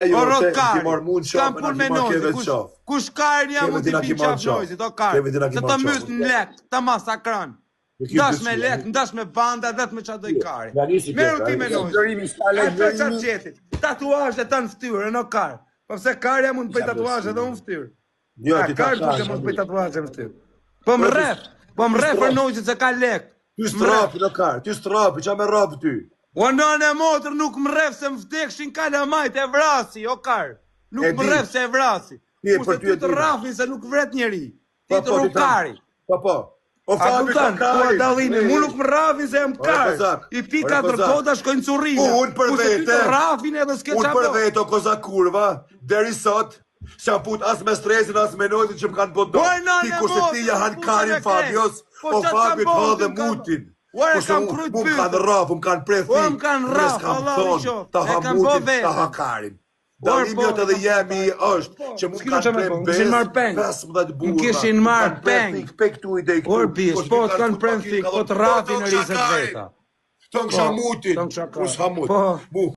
Jo, O rrot te, kari. ki marrë mund S'kam qafë, punë na me ki marrë Noizin. keve Kush, qafë. kush karin jam Keve mund ti t'i na pi ki marrë qafë qafë. Noizit, o kar. Keve ti na ki Se të marrë mys qafë. në lek, të masakron. Nuk i Ndash me dyqi, lek, ndash me banda, vetë me qa doj kari. Ja nisi Meru tjetra, ti me ai. Noizin. Lërimi, s'ka Ka lek të qatë lërimi. gjetit. Tatuazhe të në ftyrë, no kar. Po pse karja mund të bëj Ja, tatuazhe edhe besim. unë ftyrë. Jo, A ti ta kar duke shash. mos bëj tatuazhe në ftyrë. Po më rref, po më Ty rref për s'rraf. Noizit se ka lek. Ty Më rref. s'rrapi në kar, ty s'rrapi, qa me rrap ty? O nënë e motër nuk më rref se më vdekshin kalamajt e vrasi, o kar. Nuk E më di. rref se e vrasi. Ti e Kurse për ty ty e të di. rrafin se nuk vret njeri. Ti Po të po, ti rruf ta. kari. Po po. O A Fabi ka kupton? Ku a karin. dallimi? Mu nuk më rrafin se jam Ore kar. kozak, I pi ore katër kozak. kota shkojnë currina. Unë për Kurse ty të vete, rrafin edhe s'ke unë qa për bo. vete o kozak kurva, deri sot, s'jam fut as me stresin, as me Noizin që më kanë Po bo dom. e Ti nënë e kurse ti motër, ja han putën karin e krejt. Fabios, Po o qa të kam Fabio të bo, ha ty dhe më kanë... mutin. Ua e Kurse kam unë, kryt mu më kanë pyetën. rraf, më kanë pre Ua më thik, kanë unë rraf, s'kam Allahu i thonë, qoftë. ta E ha kam bo mutin, ta ha vetën. karin. Ua Dallimi po, jot e edhe kam bo jemi karin. është Po, që mu më s'kino kanë që me pre bo, më kishin bes marrë peng. 15 Më burra, kishin më marrë kanë pre peng. thik pe këtu i dej këtu, Or bish, kurse po ty të kanë kanë fut prem makinë thik, ka po thonë, të po rrafin të në kisha 20 karin, veta. të Po, kisha mutin, të kisha unë karin. s'ha mut. Po, Mu.